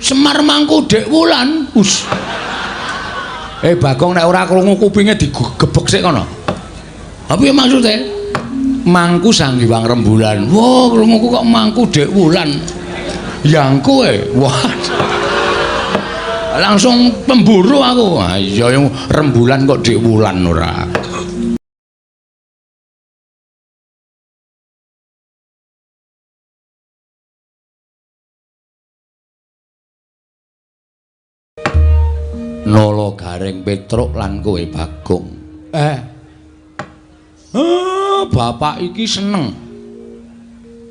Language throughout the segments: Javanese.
Semar mangku Dek Wulan. Us. Bagong nek ora krungu kupinge digebek sik kono. Apa ya maksude? Mangku Sang Hyang Rembulan. Wah, krunguku kok mangku Dek Wulan. Yangku e. Wah. Langsung pemburu aku. Ah iya rembulan kok Dek Wulan ora. Nala Gareng Petruk lan kowe Bagong. Bapak iki seneng.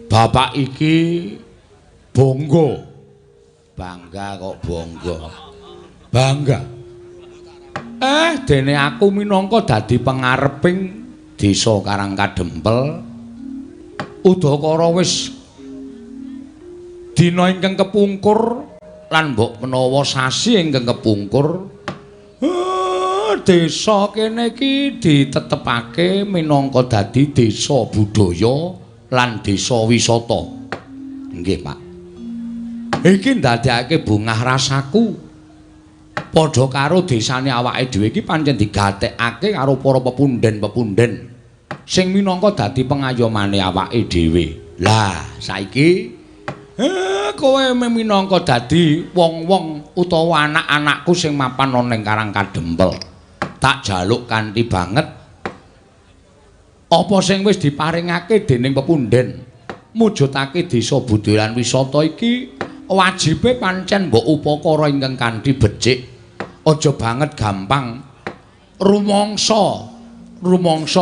Bapak iki bangga. Bangga kok bangga. Bangga. Dene aku minangka dadi pengareping desa Karang Kadempel. Udakara wis dina ingkang kepungkur lan mbok menawa sasi ingkang kepungkur, desa kene iki ditetepake minangka dadi desa budaya lan desa wisata. Nggih, Pak. Iki ndadekake bungah rasaku. Padha karo desane awake dhewe iki pancen digatekake karo para pepunden-pepunden sing minangka dadi pengayomane awake dhewe. Lah, saiki kowe minangka dadi wong-wong utawa anak-anakku sing mapan ana ing Karang Kadempel. Tak jaluk kanthi banget apa sing wis diparingake dening pepunden mujudake desa budaya lan wisata iki wajibe pancen mbok upakara ingkang kanthi becik. Aja banget gampang rumangsa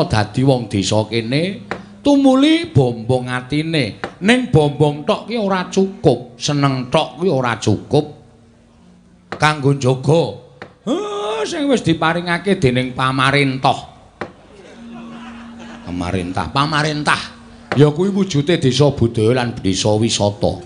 dadi wong desa kene tumuli bombong atine. Ning bombong tok ki ora cukup, seneng tok ki ora cukup kanggo njaga sing wis diparingake dening pamarentah. Pamarentah ya kuwi wujude desa budaya lan desa wisata.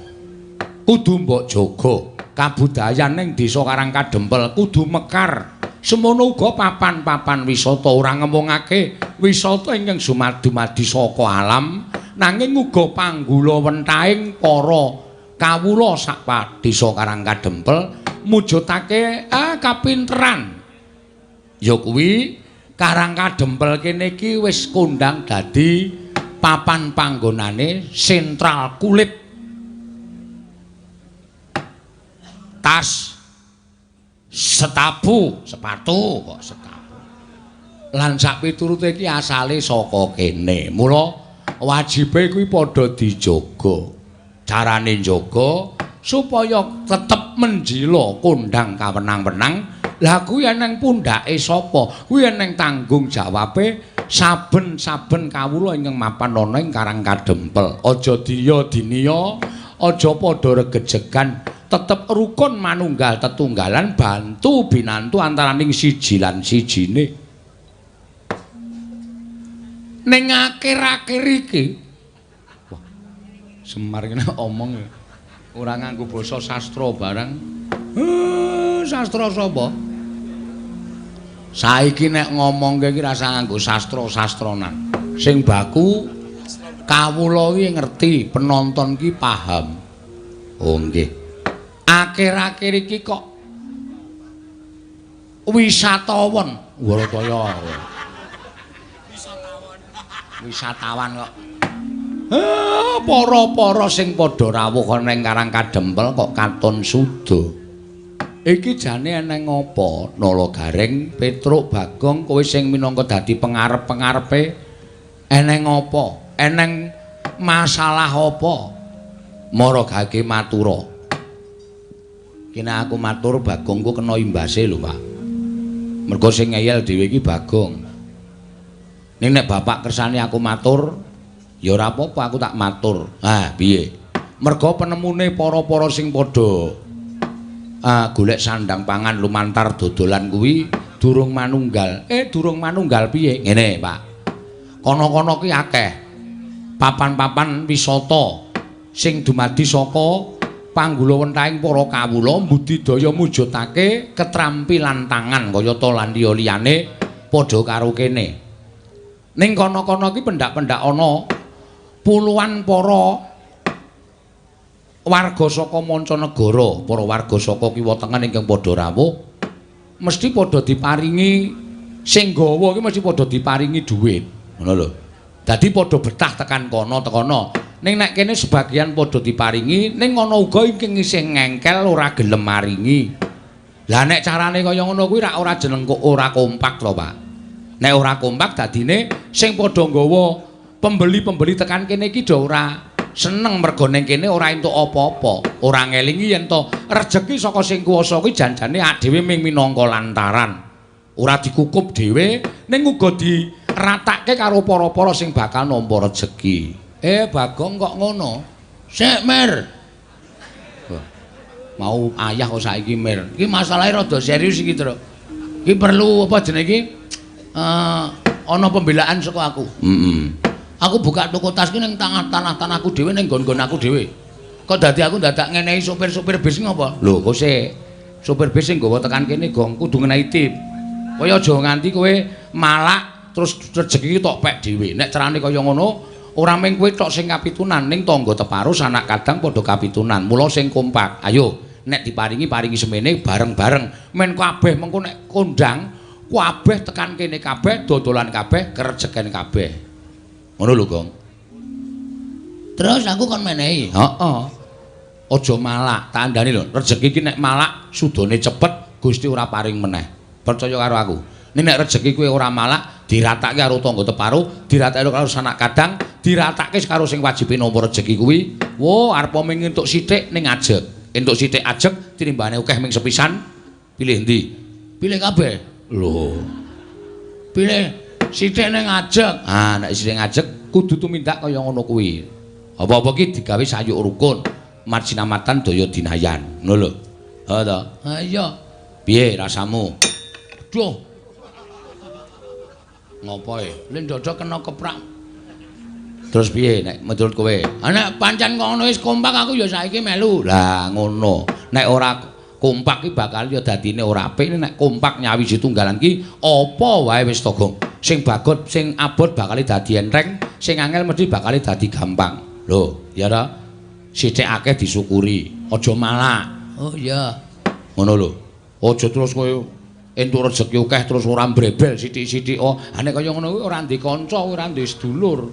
Kudu mbok jaga kabudayan ning desa Karang Kadempel kudu mekar. Semono uga papan-papan wisata ora ngemungake wisata ingkang dumadi saka alam, nanging uga panggula wentahing para kawula sak desa Karang Kadempel mujudake kapinteran. Ya kuwi Karang Kadempel kene iki wis kondang dadi papan panggonane sentral kulit, tas, setapu, sepatu kok setapu. Lan sak piturute iki asale saka kene. Mula wajibe kuwi padha dijaga. Carane njaga supaya tetep menjila kondang kawenang-wenang. Lah kuwi eneng pundhake sapa? Kuwi eneng tanggung jawabe saben-saben kawula ingkang mapan ana ing Karang Kadempel. Aja diya diniya, aja padha regejegan. Tetep rukun manunggal tetunggalan bantu binantu antaraning siji lan sijine. Ning akhir-akhir iki, wah, Semar iki omong ora nganggo basa sastra barang. Sastra sapa? Saiki nek ngomongke iki rasa nganggo sastra-sastranan. Sing baku kawula iki ngerti, penonton iki paham. Oh nggih. Akhir-akhir iki kok wisatawan, Warataya. Wisatawan kok. Para-para sing padha rawuh ana ing Karang Kadempel kok katon suda. Iki jane eneng apa? Nala Gareng, Petruk, Bagong, kowe sing minangka dadi pengarep-pengarepe eneng apa? Eneng masalah apa? Mara gage matura. Kene aku matur Bagongku kena imbase lho, Pak. Mergo sing ngeyel dhewe iki Bagong. Ning nek bapak kersane aku matur, ya ora apa-apa aku tak matur. Ah, piye? Mergo penemune para-para sing padha golek sandang pangan lumantar dodolan kuwi durung manunggal. Durung manunggal piye? Ngene, Pak. Kono-kono ki akeh papan-papan wisata sing dumadi saka panggula wentahing para kawula mbudidaya mujudake ketrampilan tangan kayata lan liya-liyane padha karo kene. Ning kono-kono ki pendak-pendak ana puluhan para Warga saka mancanegara, para warga saka kiwa tengen ingkang padha rawuh mesti padha diparingi sing gawa iki mesti padha diparingi dhuwit. Ngono lho. Dadi padha betah tekan kono tekono. Ning nek kene sebagian padha diparingi, ning ana uga ingkang isih ngengkel ora gelem maringi. Lah nek carane kaya ngono kuwi rak ora jeneng kok ora kompak to, Pak. Nek ora kompak dadine sing padha nggawa pembeli-pembeli tekan kene iki do ora seneng mergo ning kene ora entuk apa-apa, ora ngelingi yen to rejeki saka sing kuwasa kuwi janjane awake dhewe ming minangka lantaran. Ora dikukup dhewe ning uga diratake karo para-para sing bakal nampa rejeki. Bagong kok ngono? Sik, Mir. Mau ayah kok saiki, Mir. Iki masalahe rada serius iki, Truk. Iki perlu apa jenenge iki? Ana pembelaan saka aku. Heeh. Aku buka toko tas ki ning tanah-tanahku dhewe ning nggon-nggon aku dhewe. Kok dadi aku dadak ngenehi sopir-sopir bis ngopo? Lho, kok sik sopir bis sing nggawa tekan kene gong kudu ngenehi tip. Kowe aja nganti kowe malak terus rejeki tok pek dhewe. Nek carane kaya ngono, ora mung kowe tok sing kapitunan, ning tangga teparo sanak kadang padha kapitunan. Mula sing kompak. Ayo, nek diparingi paringi semene bareng-bareng. Men kabeh mengko nek kondang, kabeh tekan kene kabeh, dodolan kabeh, kerejeken kabeh. Ngono lho, Gong. Terus aku kon menehi. Heeh. Aja malak, tak kandhani lho. Rejeki iki nek malak sudane cepet, Gusti ora paring meneh. Percaya karo aku. Nek nek rejeki kuwi ora malak, diratake karo tangga teparo, diratake karo sanak kadang, diratake karo sing wajibe nampa rejeki kuwi. Wo, arep mung entuk sithik ning ajeg. Entuk sithik ajeg tinimbane akeh ming sepisan. Pilih endi? Pilih kabeh. Lho. Pilih sithik ning ajeg. Ah, nek sithik ajeg kudu tumindak kaya ngono kuwi. Apa-apa ki digawe sayuk rukun, marjinamatan daya dinayan. Ngono lho. Ha ta? Ha iya. Piye rasamu? Duh. Ngopo e? Lha ndodok kena keprak. Terus piye nek menurut kowe? Ha nek pancen ngono wis kompak aku ya saiki melu. Lah ngono. Nek ora kompak ki bakal ya dadine ora apik. Nek kompak nyawiji tunggalan ki apa wae wis to, Gong. Sing bagot, sing abot bakal dadi enteng, sing angel mesti bakal dadi gampang. Lho, ya ta? Sithik akeh disyukuri, aja malak. Oh iya. Ngono lho. Aja terus kowe entuk rejeki akeh terus ora mbrebel sithik-sithik. Oh, ha nek kaya ngono kuwi ora ndek kanca, ora ndek sedulur.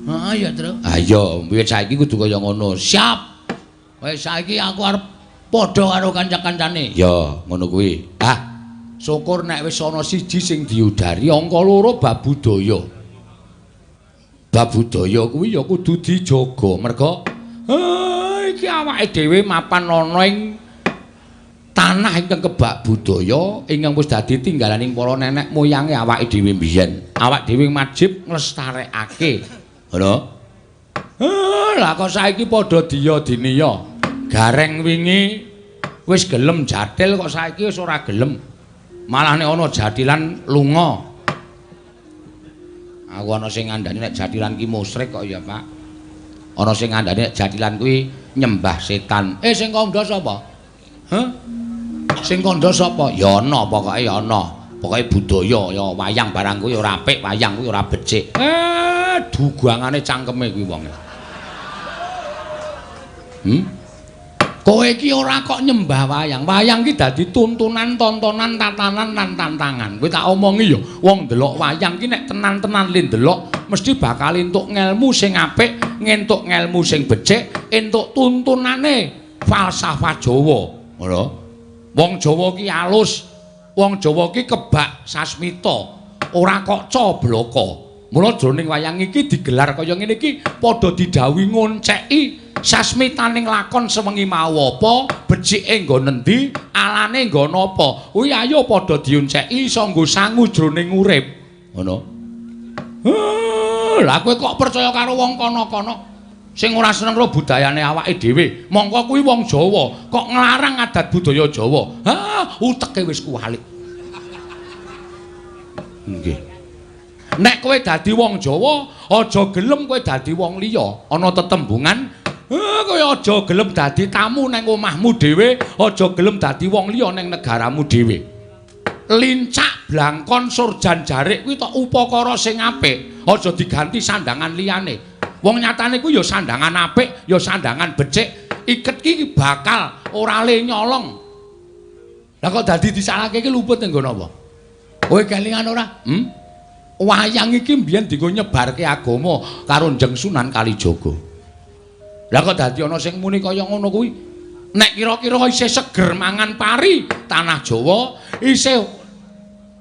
Heeh ya, Truk. Ha iya, wiwit saiki kudu kaya ngono. Siap. Wis saiki aku arep padha karo kanca-kancane. Ya, ngono kuwi. Ah, syukur nek wis ana siji sing diudari, angka loro bab budaya. Bab budaya kuwi ya kudu dijaga. Merga iki awake dhewe mapan ana ing tanah ingkang kebak budaya ingkang wis dadi tinggalaning para nenek moyange awake dhewe mbiyen. Awak dhewe wajib nglestarekake. Ngono. Lah kok saiki padha diya diniya. Gareng wingi wis gelem jathil kok saiki wis ora gelem. Malah nek ana jathilan lunga. Aku ana sing ngandani nek jathilan ki musyrik kok ya, Pak. Ana sing ngandani nek jathilan kuwi nyembah setan. Sing kandha sapa? Hah? Sing kandha sapa? Ya ana, pokoke ya ana. Pokoke budaya ya wayang barang kuwi ora apik, wayang kuwi ora becik. Dugangane cangkeme kuwi wonge. Kowe iki ora kok nyembah wayang. Wayang ki dadi tuntunan, tontonan, tatanan lan tantangan. Kowe tak omongi ya, wong ndelok wayang ki nek tenan-tenan le ndelok mesti bakal entuk ngelmu sing apik, ngentuk ngelmu sing becik, entuk tuntunane falsafah Jawa. Ngono. Wong Jawa ki alus, wong Jawa ki kebak sasmita, ora kok cobloko. Mula jroning wayang iki digelar kaya ngene iki padha didhawuhi ngonceki sasmitaning lakon sewengi mau apa, becike nggon endi, alane nggon apa. Kuwi ayo padha dionceki iso nggo sangu jroning urip. Ngono. Lah kowe kok percaya karo wong kono-kono sing ora seneng karo budayane awake dhewe. Mongko kuwi wong Jawa kok nglarang adat budaya Jawa. Ha, uteke wis kuwalik. Nggih. Nek kowe dadi wong Jawa, aja gelem kowe dadi wong liya. Ana tetembungan, kowe aja gelem dadi tamu nang omahmu dhewe, aja gelem dadi wong liya nang negaramu dhewe. Lincak blangkon surjan jarik kuwi tok upakara sing apik, aja diganti sandangan liyane. Wong nyatane kuwi ya sandangan apik, ya sandangan becik. Iket ki bakal ora le nyolong. Lah kok dadi disalahke iki luput ning nggon apa? Kowe kelingan ora? Wayang iki mbiyen dienggo nyebarke agama karo Njeng Sunan Kalijaga. Lah kok dadi ana sing muni kaya ngono kuwi? Nek kira-kira isih seger mangan pari tanah Jawa, isih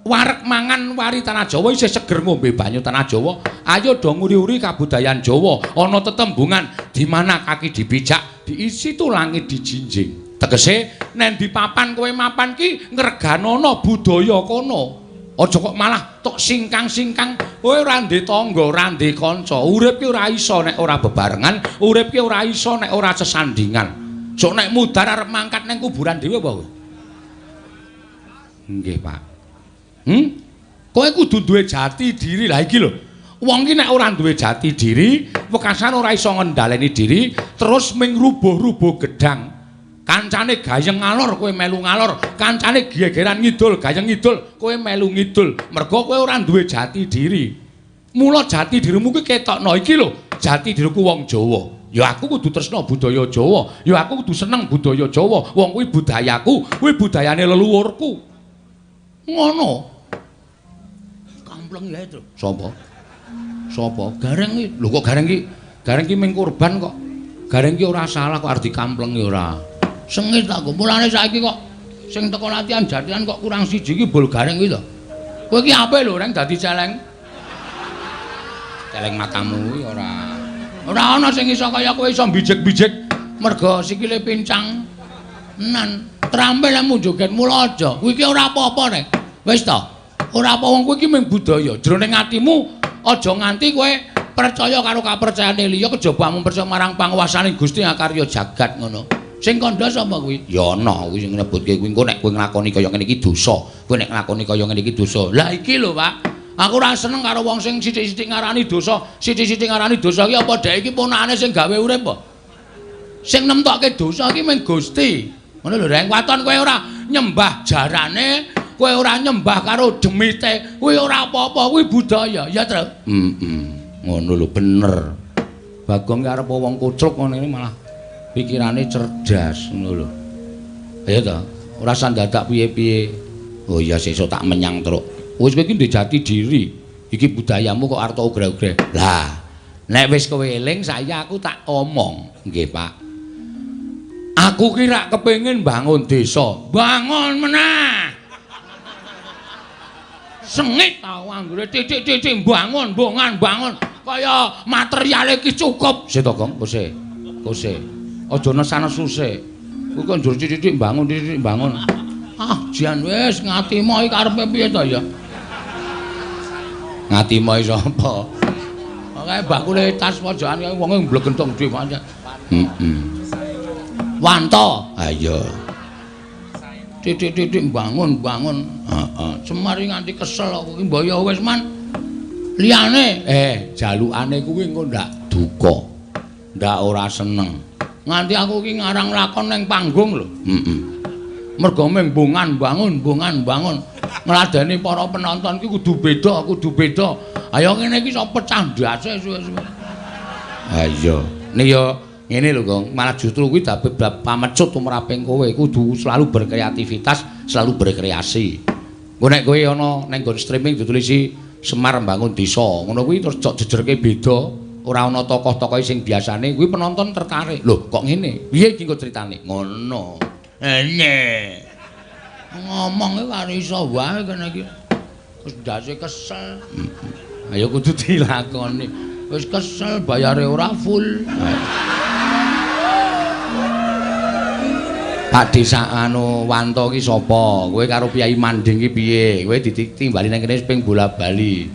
wareg mangan wari tanah Jawa, isih seger ngombe banyu tanah Jawa, ayo do nguri-uri kabudayan Jawa. Ana tetembungan di mana kaki dipijak, di situ langit dijinjing. Tegese nek di papan kowe mapan ki ngreganana budaya kono. Aja kok malah tok singkang-singkang, kowe ora ndek tangga, ora ndek kanca. Urip ki ora iso nek ora bebarengan, urip ki ora iso nek ora sesandingan. Sok nek mudhar arep mangkat nang kuburan dhewe apa kowe? Nggih, Pak. Kowe kudu duwe jati diri. Lah iki lho. Wong ki nek ora duwe jati diri, wekasan ora iso ngendhaleni diri, terus ming rubuh-rubuh gedang. Kancane gayeng ngalor, kowe melu ngalor. Kancane gegeran ngidul, gayeng ngidul, kowe melu ngidul. Mergo kowe ora duwe jati diri. Mula jati dirimu ki ketokno iki lho, jati diriku wong Jawa. Ya aku kudu tresna budaya Jawa, ya aku kudu seneng budaya Jawa. Wong kuwi budayaku, kuwi budayane leluhurku. Ngono. Kampleng ya itu. Sapa? Sapa? Gareng iki. Lho kok Gareng iki? Gareng iki ming korban kok. Gareng iki ora salah kok arep dikamplengi ora. Sengit aku. Mulane saiki kok sing teko latihan jatilan kok kurang siji iki bol Gareng kuwi to. Kowe iki ape lho reng dadi celeng? Celeng matamu kuwi ora. Ora ana sing iso kaya kowe iso bijik-bijik merga sikile pincang. Nan, trampil lemu joget mula aja. Kuwi iki ora apa-apa rek. Wis to. Ora apa wong kuwi iki mung budaya. Jroning atimu aja nganti kowe percaya karo kapercayane liya kejaba amung percaya marang panguwasane Gusti akarya jagat ngono. Sing kandha sapa kuwi? Ya ana kuwi sing nyebutke kuwi engko nek kowe nglakoni kaya ngene iki dosa. Kowe nek nglakoni kaya ngene iki dosa. Lah iki lho, Pak. Aku ora seneng karo wong sing sithik-sithik ngarani dosa, sithik-sithik ngarani dosa iki apa dhek iki ponakane sing gawe urip apa? Sing nemtokke dosa iki mung Gusti. Ngono lho, Reng. Waton kowe ora nyembah jarane, kowe ora nyembah karo demite, kuwi ora apa-apa, kuwi budaya, ya, Tru? Heeh. Ngono lho, bener. Bagong ki arep wong kucluk ngono iki malah pikirane cerdas ngono lho. Ayo to, ora usah dadak piye-piye. Oh iya sesuk tak menyang truk. Wis kowe iki ndek jati diri. Iki budayamu kok arep ogre-ogre. Lah, nek wis kowe eling saya aku tak omong. Nggih, Pak. Aku ki rak kepengin bangun desa. Bangun meneh. Sengit tau anggere titik-titik bangun, bongan, bangun. Kaya materiale iki cukup. Sik to, Gong, kose. Kose. Aja nesan-nesu sik. Kuwi kok njur titik-titik bangun, titik-titik bangun. Ah, jan wis ngatimo iki karepe piye to ya? Ngatimo iki sapa? Kae bakule tas pojokan kae wonge mblegentong dhewe pancen. Heeh. Wanto. Ha iya. Titik-titik bangun, bangun. Heeh. Semar nganti kesel aku iki mbok ya wis man. Liyane jalukane kuwi engko ndak duka. Ndak ora seneng. Nganti aku iki ngarang lakon ning panggung lho. Heeh. Mergo mung bongan bangun, bongan bangun. Ngladeni para penonton iki kudu beda, kudu beda. Ayo ngene iki iso pecah ndase suwe-suwe. Ha iya. Nek ya ngene lho, Gong. Malah justru kuwi dadi pamecut tumraping kowe. Kudu selalu berkreativitas, selalu berkreasi. Engko nek kowe ana ning nggon streaming ditulisi Semar Mbangun Desa, ngono kuwi terus cok jejerke beda, ora ana tokoh-tokohe sing biasane, kuwi penonton tertarik. Lho, kok ngene? Piye iki engko critane? Ngono. Ene. Ngomong iki karo iso wae kene iki. Wis ndase kesel. Ayo kudu dilakoni. Wis kesel bayare ora full. Pak Desa anu Wanto ki sapa? Kowe karo Kyai Manding ki piye? Kowe ditimbali nang kene ping bola-bali.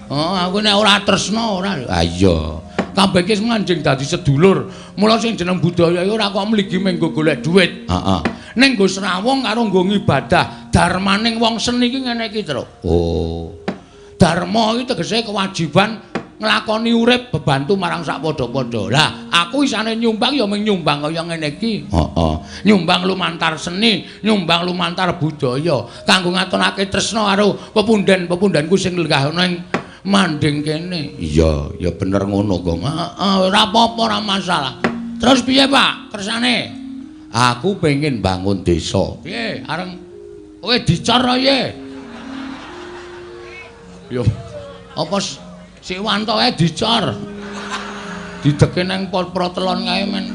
Oh, aku nek ora tresna ora. Ha iya. Kabeh ki manjing dadi sedulur. Mula sing jeneng budaya iki ora kok mligi mung nggo golek dhuwit. Heeh. Ning nggo srawung karo nggo ngibadah. Darmaning wong seni iki ngene iki, Truk. Oh. Dharma iki tegese kewajiban nglakoni urip bebantu marang sak padha-padha. Lah, aku isane nyumbang ya mung nyumbang kaya ngene iki. Heeh. Nyumbang lumantar seni, nyumbang lumantar budaya kanggo ngatonake tresna karo pepunden-pepundenku sing lenggah ana ing manding kene. Iya, ya bener ngono, Gong. Heeh, ora apa-apa, ora masalah. Terus piye, Pak? Kersane? Aku pengen bangun desa. Piye? Areng kowe dicor piye? Yo, apa si Wanto ae dicor? Dideke nang protelon kae men.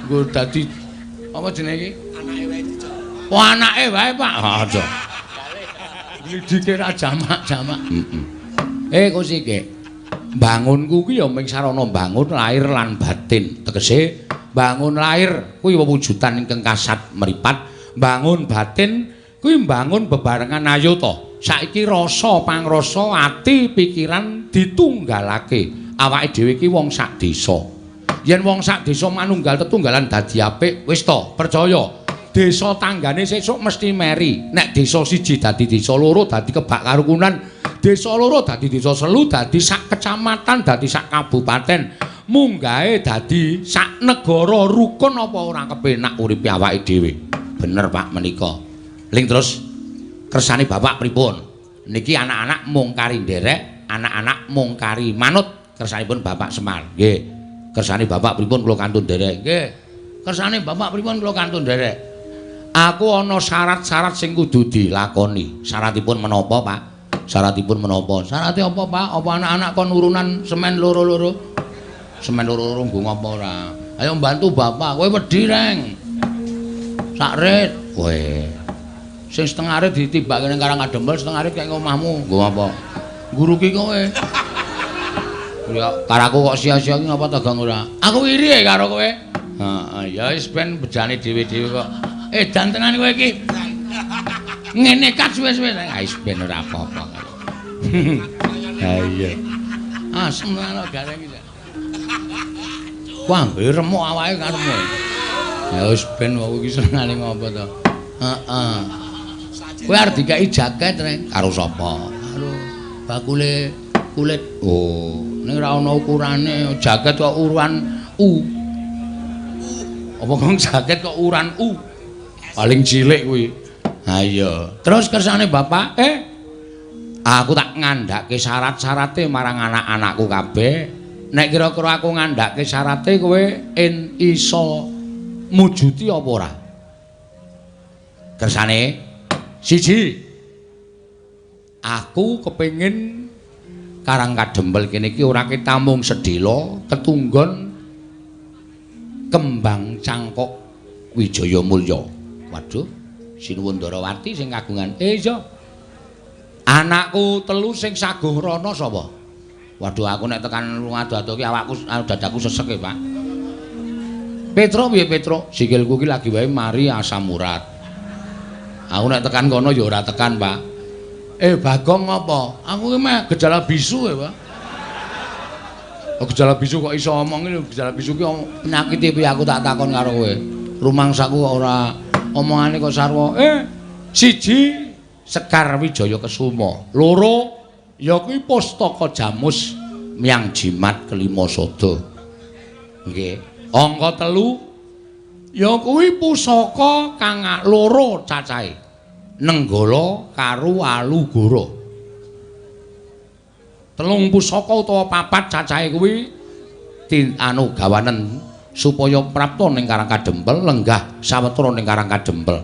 Nggo dadi apa jenenge iki? Anake wae dicor. Oh, anake wae, Pak. Aja. Glidike ra jamak-jamak. Heeh. Kok sik. Bangunku ki ya mung sarana bangun lahir lan batin. Tegese bangun lahir kuwi wewujudan ingkang kasat mripat, bangun batin kuwi mbangun bebarengan ayo to. Saiki rasa pangrasa ati pikiran ditunggalake. Awake dhewe iki wong sak desa. Yen wong sak desa manunggal tetunggalan dadi apik, wis to, percaya. Desa tanggane sesuk mesti meri. Nek desa siji dadi desa loro dadi kebak karukunan, desa loro dadi desa selu dadi sak kecamatan dadi sak kabupaten, munggahe dadi sak negara rukun apa ora kepenak uripe awake dhewe. Bener Pak menika. Ling terus kersane bapak pripun? Niki anak-anak mung kari nderek, anak-anak mung kari manut kersanipun Bapak Semar. Nggih. Kersane bapak pripun kula kantun nderek? Nggih. Kersane bapak pripun kula kantun nderek? Aku ana syarat-syarat sing kudu dilakoni. Syaratipun menapa, Pak? Syaratipun menapa? Syarate apa, Pak? Apa anak-anak kon urunan semen loro-loro? Semen loro-loro nggo ngapa ora? Ayo mbantu bapak, kowe wedi, Reng. Sak rit. Kowe. Sing setengah rit ditibake ning Karang Kadempel, setengah rit kaya omahmu. Nggo apa? Nguruki kowe. Ya karaku kok sia-sia iki ngapa ta Gang ora? Aku iri karo kowe. Heeh, ya wis ben bejane dhewe-dhewe kok. Edan tenan kowe iki. Ngene kat suwe-suwe. Ah wis ben ora apa-apa. Ha iya. Asem tenan gareng iki. Wah, remuk awake karepmu. Ya wis ben wong iki senengane ngopo to. Heeh. Kowe arep dikeki jaket, Reng. Karo sapa? Karo bakule kulit. Oh, ning ora ana ukurane, jaket kok uruan U. Apa kok jaket kok uruan U? Paling cilik kuwi. Ha iya. Terus kersane bapak, aku tak ngandhake syarat-syarate marang anak-anakku kabeh. Nek kira-kira aku ngandhake syarate kowe en iso mujuti apa ora? Kersane siji, aku kepengin Karang Kadempel kene iki ora ketamung sedhela ketunggon kembang cangkok Wijaya Mulya. Waduh, Sinuwun Ndarawati sing kagungan. Iya. Anakku telu sing saguh rono sapa? Waduh, aku nek tekan ado-ado ki awakku dadaku sesek e, Pak. Petro piye Petro? Sikilku ki lagi wae mari asam urat. Aku nek tekan kono ya ora tekan, Pak. Bagong ngapa? Aku ki meh gejala bisu ya, Pak. Oh, gejala bisu kok iso omong iki, gejala bisu ki penyakit piye aku tak takon karo kowe. Rumangsaku kok ora omongane kok sarwa. Siji Sekar Wijaya Kesuma, loro ya kuwi Pustaka Jamus Myang Jimat Kelima Sada. Nggih. Angka telu ya kuwi pusaka kang loro cacahe. Nenggala karo Alugoro. Telung pusaka utawa papat cacahe kuwi anu gawanen supaya prapta ning Karang Kadempel lenggah sawetara ning Karang Kadempel.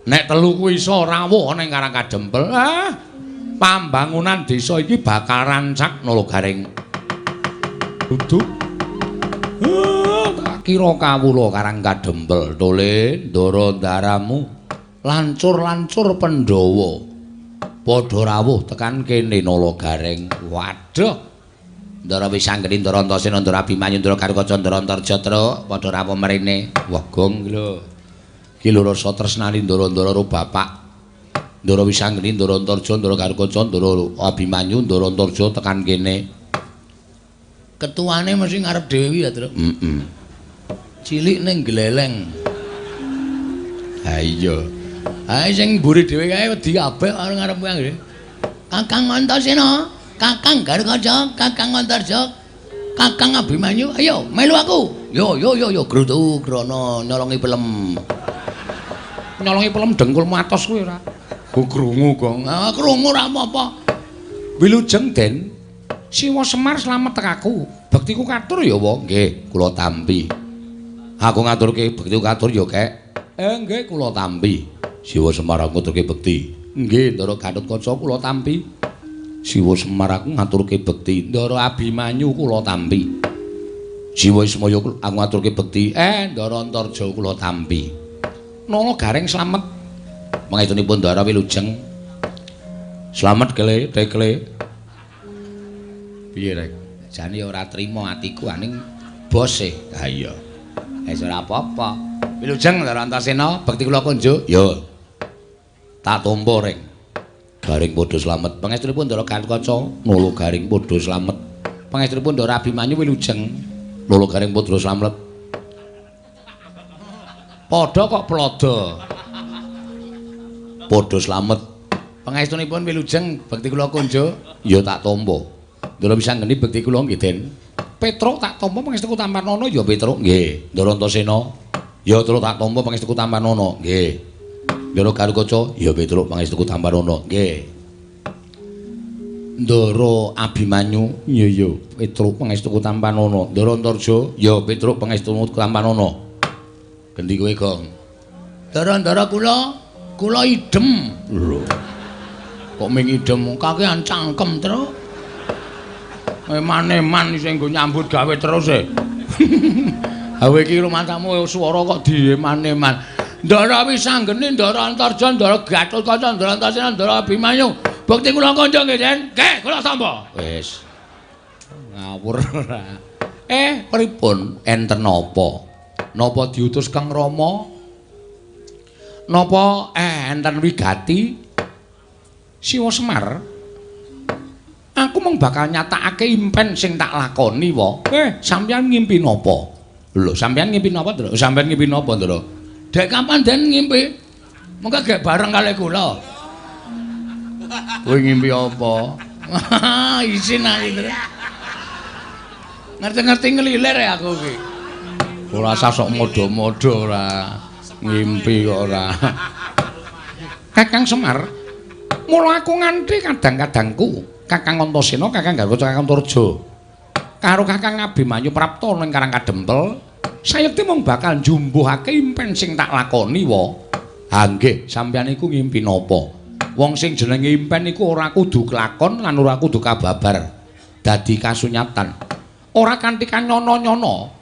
Nek telu kuwi iso rawuh ning Karang Kadempel, pambangunan desa iki bakal rancak Nala Gareng. Duduk. Tak kira kawula Karang Kadempel tole ndara ndaramu. Lancur-lancur Pandhawa padha rawuh tekan kene Nala Gareng. Waduh. Ndara Wisanggeni, Ndara Antasena, Ndara Abimanyu, Ndara Garukaca, Ndara Antarja truk padha rawuh mrene. Wah, gong iki lho. Iki lho rasa tresnani ndara-ndara karo bapak. Ndara Wisanggeni, Ndara Antarja, Ndara Garukaca, Ndara Abimanyu, Ndara Antarja tekan kene. Ketuane mesti ngarep dhewe ya, Truk. Heeh. Cilik ning gleleng. Ha iya. Ae sing mburi dhewe kae wedi kabeh karo ngarep kuwi. Kakang Antasena, Kakang Garukaca, Kakang Antarja, Kakang Abimanyu, ayo melu aku. Yo yo yo yo grutu grono nyolongi pelem. Nyolongi pelem dengkulmu atos kuwi ora. Ku krungu kok. Ah krungu ora apa-apa. Wilujeng Den. Siwa Semar slamet tekaku. Bektiku katur ya, Wa. Nggih, kula tampi. Aku ngaturke bekti katur ya, Kek. Nggih kula tampi. Siwa Semar aku ngaturke bekti. Nggih, Ndara Gatotkaca kula tampi. Siwa Semar aku ngaturke bekti. Ndara Abimanyu kula tampi. Siwa Ismaya aku ngaturke bekti. Ndara Antarja kula tampi. Nala Gareng slamet. Pangestunipun Ndara wilujeng. Slamet kele, tekle. Piye rek? Jane ora trima atiku aning bose. Ha iya. Wis ora apa-apa. Wilujeng Ndara Antasena, bekti kula kunjuk. Yo. Tak tampa reng. Garing padha slamet. Pangestunipun Ndara Gatotkaca, Nala Garing padha slamet. Pangestunipun Ndara Abimanyu wilujeng. Nala Garing padha slamet. Padha kok plodo. Padha slamet. Pangestunipun wilujeng, bekti kula kunjuk. Ya tak tampa. Ndara Wisanggeni bekti kula nggih, Den. Petruk tak tampa pangestuku Tampanana ya Petruk nggih. Ndara Antasena ya Truk tak tampa pangestuku Tampanana nggih. Ndara Garukaca ya Petruk pangestuku Tampanana nggih. Ndara Abimanyu ya ya Petruk pangestuku Tampanana. Ndara Antarja ya Petruk pangestuku Tampanana. Gendi kowe, Gong? Ndara-ndara kula kula idem. Lho. Kok ming idem kakean cangkem, Truk. Eman-eman sing nggo nyambut gawe terus e. Ha kowe iki rumangsamu swara kok dieman-eman. Ndara Wisanggeni, Ndara Antarja, Ndara Gatotkaca, Ndara Antasena, Ndara Abimanyu. Bekti kula kanca nggih, Den. Nggih, kula tampa. Wis. Ngawur ora. Pripun? Enten napa? Napa diutus Kang Rama? Napa enten wigati? Siwa Semar. Aku mung bakal nyatakake impen sing tak lakoni wa. Sampeyan ngimpi napa? Lho, sampeyan ngimpi napa, Ndra? Sampeyan ngimpi napa, Ndra? Dek kapan den ngimpi? Mengko gek bareng kalih kula. Kowe ngimpi apa? Isin aku, Ndra. Ngerti-ngerti ngelilir ya aku iki. Ora usah sok modho-modho ora. Ngimpi kok ora. Kakang Semar, mula aku nganti kadang-kadangku Kakang Antasena, Kakang Garuda, Kakang Antarja karo Kakang Abimanyu prapta ning Karang Kadempel, sayekti mung bakal njumbuhake impen sing tak lakoni wa. Ha nggih, sampeyan iku ngimpi napa? Wong sing jenenge impen iku ora kudu kelakon lan ora kudu kababar dadi kasunyatan. Ora kanthi kanyono-nyono.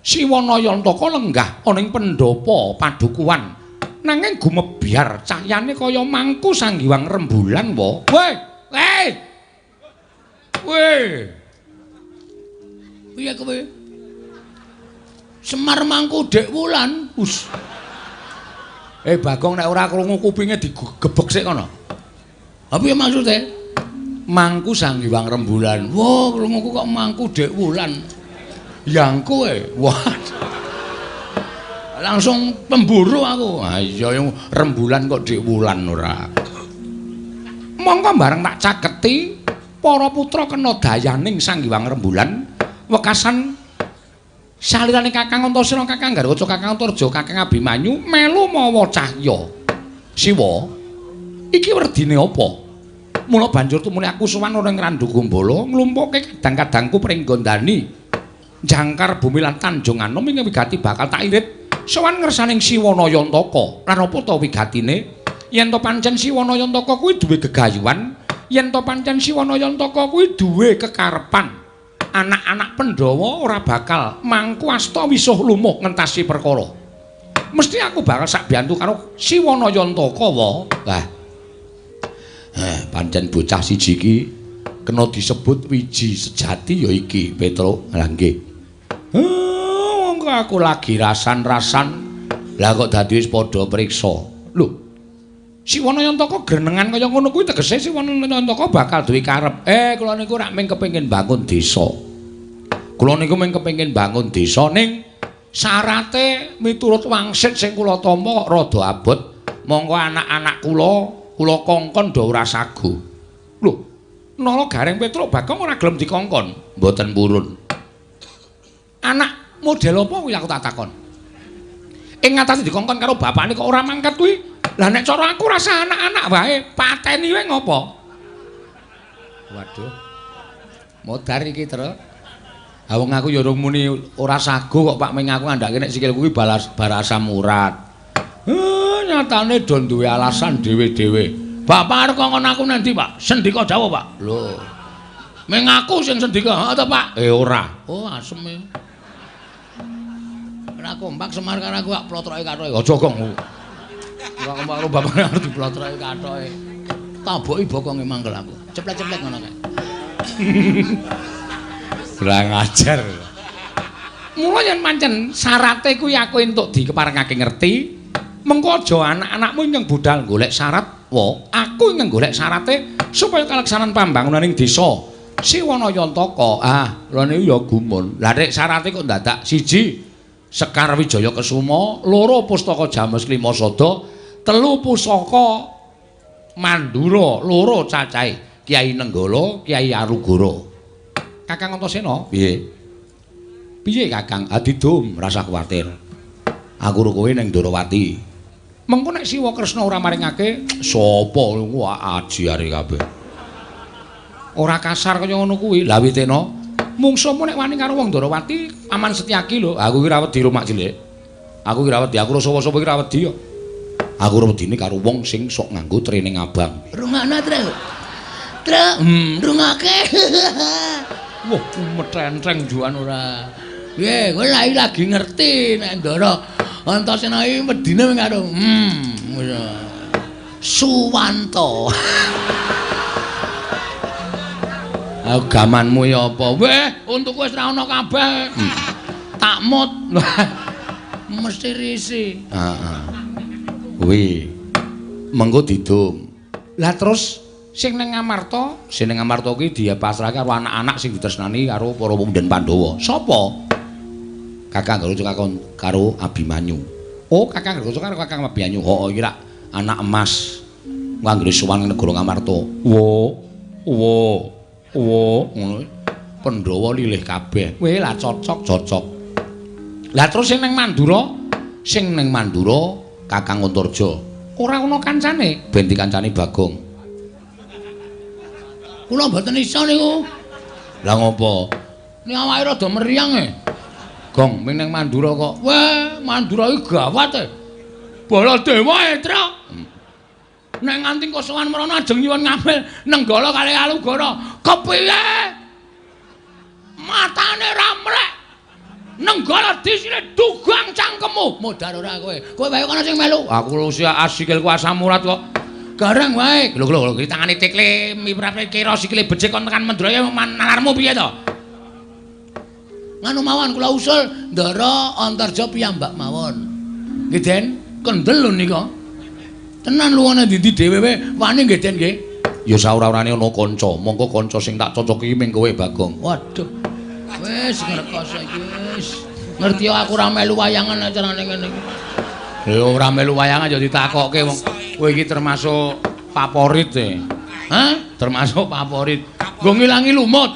Siwa Nayantaka lenggah ana ing pendhapa padukuhan. Nanging gumebyar cahyane kaya mangku sanggiwang rembulan wa. Weh, weh. Weh. Piye kowe? Semar mangku Dek Wulan. Us. Bagong nek ora krungu kupinge digebek sik kono. Ha piye maksude? Mangku sanggiwang rembulan. Wah, krunguku kok mangku Dek Wulan. Yangku e. Wah. Langsung pemburu aku. Ha iya rembulan kok Dek Wulan ora. Mongko bareng tak caketi para putra kena dayaning Sang Hyang Rembulan wekasan salirane Kakang Antasena, Kakang Garuda, Kakang Antarja, Kakang Abimanyu melu mawa cahya. Siwa, iki werdine apa? Mula banjur tumune aku sowan ana ing Randu Gumbala nglumpukke kadang-kadangku pringgondani jangkar bumi lan Tanjung Anom ing wigati bakal tak irit sowan ngersaning Siwa Nayantaka. Lan apa ta wigatine? Yen to pancen Siwa Nayantaka kuwi duwe gegayuhan, yen to pancen Siwa Nayantaka kuwi duwe kekarepan, anak-anak Pandhawa ora bakal mangku asta wisuh lumuh ngentasi perkara. Mesti aku bakal sak biyantu karo Siwa Nayantaka wa. Lah. Pancen bocah siji iki kena disebut wiji sejati ya iki, Petruk. Lah nggih. Mongko aku lagi rasan-rasan. Lah kok dadi wis padha priksa. Lho. Siwa Nayantaka grenengan kaya ngono kuwi tegese Siwa Nayantaka bakal duwe karep. Kula niku rak mung kepengin bangun desa. Kula niku mung kepengin bangun desa ning syarate miturut wangsit sing kula tampa kok rada abot. Mongko anak-anak kula kula kongkon do ora sagu. Lho, Nala Gareng Petruk Bagong ora gelem dikongkon. Mboten purun. Anak model apa kuwi aku tak takon. Ing ngatasi dikongkon karo bapakne kok ora mangkat kuwi. Lah nek cara aku rasa anak-anak wae pateni wae ngopo? Waduh. Modar iki, Truk. Ha wong aku ya urung muni ora sago kok Pak, ming aku ngandhake nek sikilku kuwi bar asam urat. Nyatane do duwe alasan dhewe-dhewe. Bapak arep ngongkon aku nang ndi, Pak? Sendika dawuh, Pak. Lho. Ming aku sing sendika, heeh to, Pak? Ora. Oh, asem e. Ora kompak Semar karo aku kok plotroke kathoke. Aja, Gong. Ora kompak karo bapak arep diplotroke kathoke. Taboki bokonge mangkel aku. Ceplek-ceplek ngono kae. Kurang ajar. Mula yen pancen syarate kuwi aku entuk dikeparengake ngerti, mengko aja anak-anakmu ingkang budal golek syarat, wa aku ingkang golek syarate supaya kaleksanan pambangunaning desa Siwana Yantaka. Ah, lha niku ya gumun. Lah nek syarate kok dadak siji Sekar Wijaya Kesuma, loro Pustaka Jamus Klima Sada, telu Pusaka Mandura, loro cacahe Kyai Nenggala, Kyai Arugara. Kakang Antasena, piye? Piye Kakang? Adidum, rasa kuwatir. Aku ro kowe ning Ndorowati. Mengko nek Siwa Kresna ora maringake, sapa kuwi ajiare kabeh. Ora kasar kaya ngono kuwi. Lah witena, mungsuhmu nek wani karo wong Ndorowati, Paman Setyaki lho. Aku iki ora wedi rumak cilik. Aku iki ora wedi, aku ora sapa-sapa iki ora wedi kok. Aku ora wedine karo wong sing sok nganggo training abang. Rungokno, Tru. Tru, rungokake. Wah, metenteng juan ora. Piye, kowe lagi ngerti nek Ndara Antasena iki wedine mung karo Suwanto. Gamanmu ya apa? Weh, untukku wis ra ono kabeh. Takmut. Mesti risi. Heeh. Kuwi mengko didum. Lah terus sing ning Ngamarta, sing ning Ngamarta kuwi dipasrahke karo anak-anak sing ditresnani karo para pemuda Pandhawa. Sapa? Kakang Garuda karo Abimanyu. Oh, Kakang Garuda karo Kakang Abimanyu. Heeh, iki rak anak emas. Anggere sowan ning negara Ngamarta. Wo, wo, wo, ngono. Pandhawa lilih kabeh. Weh, lah cocok, cocok. Lah terus sing ning Mandura, sing ning Mandura Kakang Antarja. Ora ana kancane, ben dikancani Bagong. Kula mboten iso niku. Lah ngopo? Ning awake rada meriang e. Gong, ming ning Mandura kok. Weh, Mandura iki gawat e. Baladewa e, Truk. Nek nganti kosowan mrono ajeng nyuwun ngambil Nenggala kalih Alugara. Kepiye? Matane ra mrek. Nenggala disine dugang cangkemmu. Modar ora kowe. Kowe wae kono sing melu. Aku usia asikilku asam urat kok. Gareng wae. Lho lho lho, tangane tekle miprate kira sikile becik kon tekan Mendraya nalarmu piye to? Nganu mawon kula usul Ndara Antarja piyambak mawon. Nggih Den, kendel lho nika. Tenan luwane ndi-ndi dhewe wae wani nggih Den nggih. Ya saora-orane ana kanca, mongko kanca sing tak cocoki ming kowe Bagong. Waduh. Wis ngrekoso iki wis. Ngerti aku ora melu wayangan acarane ngene iki. Lho ora melu wayangan ya ditakokke wong kowe iki termasuk favorit e. Hah? Termasuk favorit. Nggo ngilangi lumut.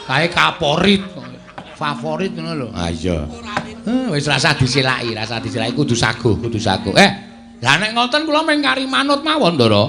Kae kaporit. Favorit ngono lho. Ha iya. Wis rasah disilaki, rasah disilaki kudu saguh, kudu saguh. Lah nek ngoten kula mung kari manut mawon, Ndara.